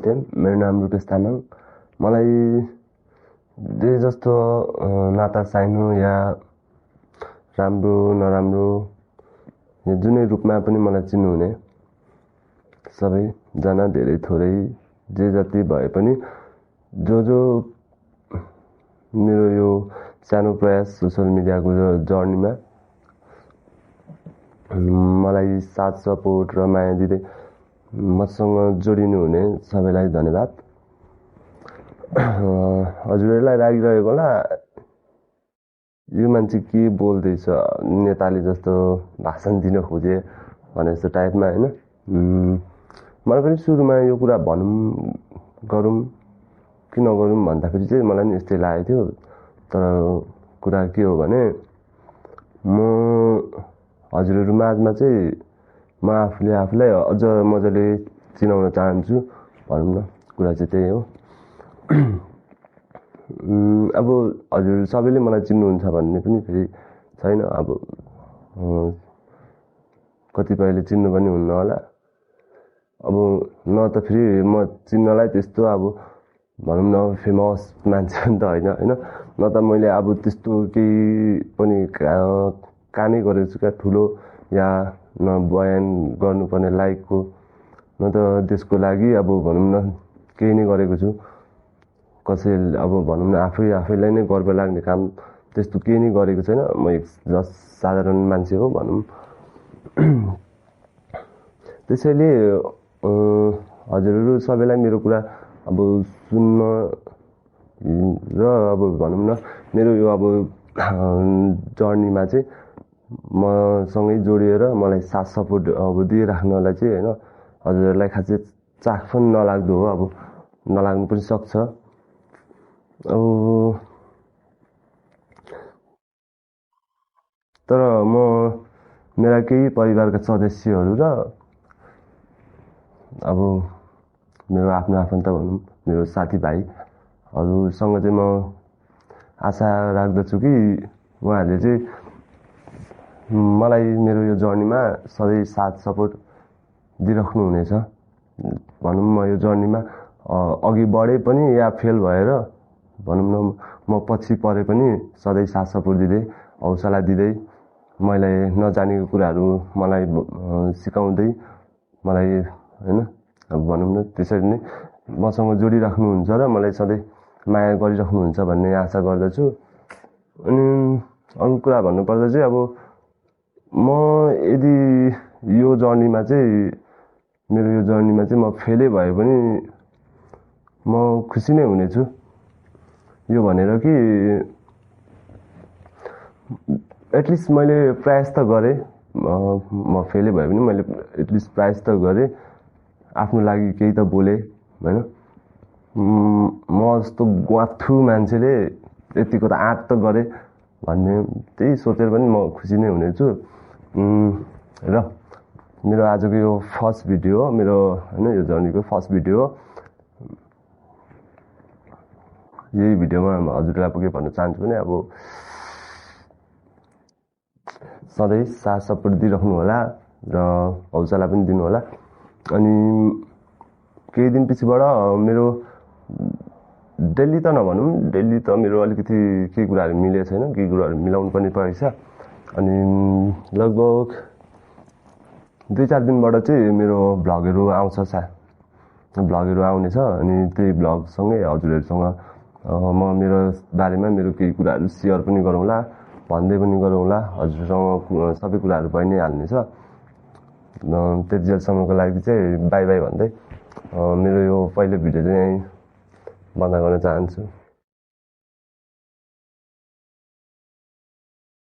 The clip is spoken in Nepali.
नमस्ते, मेरो नाम रुपेश तामाङ। मलाई जे जस्तो नाता साइनो या राम्रो नराम्रो या जुनै रूपमा पनि मलाई चिन्नुहुने सबैजना धेरै थोरै जे जति भए पनि जो मेरो यो सानो प्रयास सोसल मिडियाको जर्नीमा मलाई साथ सपोर्ट र माया दिँदै मसँग जोडिनु हुने सबैलाई धन्यवाद। हजुरहरूलाई लागिरहेको होला यो मान्छे के बोल्दैछ, नेताले जस्तो भाषण दिन खोजे भने जस्तो टाइपमा हैन। मलाई पनि सुरुमा यो कुरा गरौँ कि नगरौँ भन्दाखेरि चाहिँ मलाई पनि यस्तै लागेको थियो। तर कुरा के हो भने म हजुरहरू माझमा चाहिँ म आफूलाई अझ मजाले चिनाउन चाहन्छु भनौँ न। कुरा चाहिँ त्यही हो। अब हजुर सबैले मलाई चिन्नुहुन्छ भन्ने पनि फेरि छैन। अब कतिपयले चिन्नु पनि हुन्न होला। अब न त फेरि म चिन्नलाई त्यस्तो अब भनौँ न फेमस मान्छे पनि त होइन न त मैले अब त्यस्तो केही पनि कामै गरेको छु क्या ठुलो, या न बयान गर्नुपर्ने लाइकको, न त त्यसको लागि अब भनौँ न केही नै गरेको छु। कसैले अब भनौँ न आफैलाई नै गर्व लाग्ने काम त्यस्तो केही नै गरेको छैन। म एक साधारण मान्छे हो भनौँ। त्यसैले हजुरहरू सबैलाई मेरो कुरा अब सुन्न र अब भनौँ न मेरो यो अब जर्नीमा चाहिँ मसँगै जोडिएर मलाई साथ सपोर्ट अब दिइराख्नलाई चाहिँ होइन हजुरहरूलाई खासै चाख पनि नलाग्दो हो। अब नलाग्नु पनि सक्छ। तर म मेरा केही परिवारका सदस्यहरू र अब मेरो आफ्नो आफन्त भनौँ मेरो साथीभाइहरूसँग चाहिँ म आशा राख्दछु कि उहाँहरूले चाहिँ मलाई मेरो यो जर्नीमा सधैँ साथ सपोर्ट दिइराख्नु हुनेछ। भनौँ म यो जर्नीमा अघि बढे पनि या फेल भएर भनौँ न म पछि परे पनि सधैँ साथ सपोर्ट दिँदै हौसला दिँदै मैले नजानेको कुराहरू मलाई सिकाउँदै मलाई होइन अब भनौँ न त्यसरी नै मसँग जोडिराख्नुहुन्छ र मलाई सधैँ माया गरिराख्नुहुन्छ भन्ने आशा गर्दछु। अनि अरू कुरा भन्नुपर्दा चाहिँ अब म यदि यो जर्नीमा चाहिँ मेरो यो जर्नीमा चाहिँ म फेलै भए पनि म खुसी नै हुनेछु। यो भनेर कि एटलिस्ट मैले प्रयास त गरेँ। म फेलै भए पनि मैले एटलिस्ट प्रयास त गरेँ। आफ्नो लागि केही त बोलेँ होइन। म जस्तो ग्वाथु मान्छेले यतिको त आँट त गरेँ भन्ने त्यही सोचेर पनि म खुसी नै हुनेछु। र मेरो आजको यो फर्स्ट भिडियो हो मेरो होइन यो जर्नीको फर्स्ट भिडियो हो। यही भिडियोमा हजुरलाई के भन्न चाहन्छु भने अब सधैँ साथ सपोर्ट दिइराख्नु होला र हौसला पनि दिनु होला। अनि केही दिन पछिबाट मेरो डेली त नभनौँ, डेली त मेरो अलिकति केही कुराहरू मिलेको छैन, केही कुराहरू मिलाउनु पनि परेछ। अनि लगभग 2-4 दिनबाट चाहिँ मेरो भ्लगहरू आउँछ, भ्लगहरू आउनेछ। अनि त्यही भ्लगसँगै हजुरहरूसँग म मेरो बारेमा मेरो केही कुराहरू सेयर पनि गरौँला, भन्दै पनि गरौँला। हजुरसँग सबै कुराहरू भइ नै हाल्नेछ। त्यति जेलसम्मको लागि चाहिँ बाई बाई भन्दै मेरो यो पहिलो भिडियो चाहिँ बन्द गर्न चाहन्छु।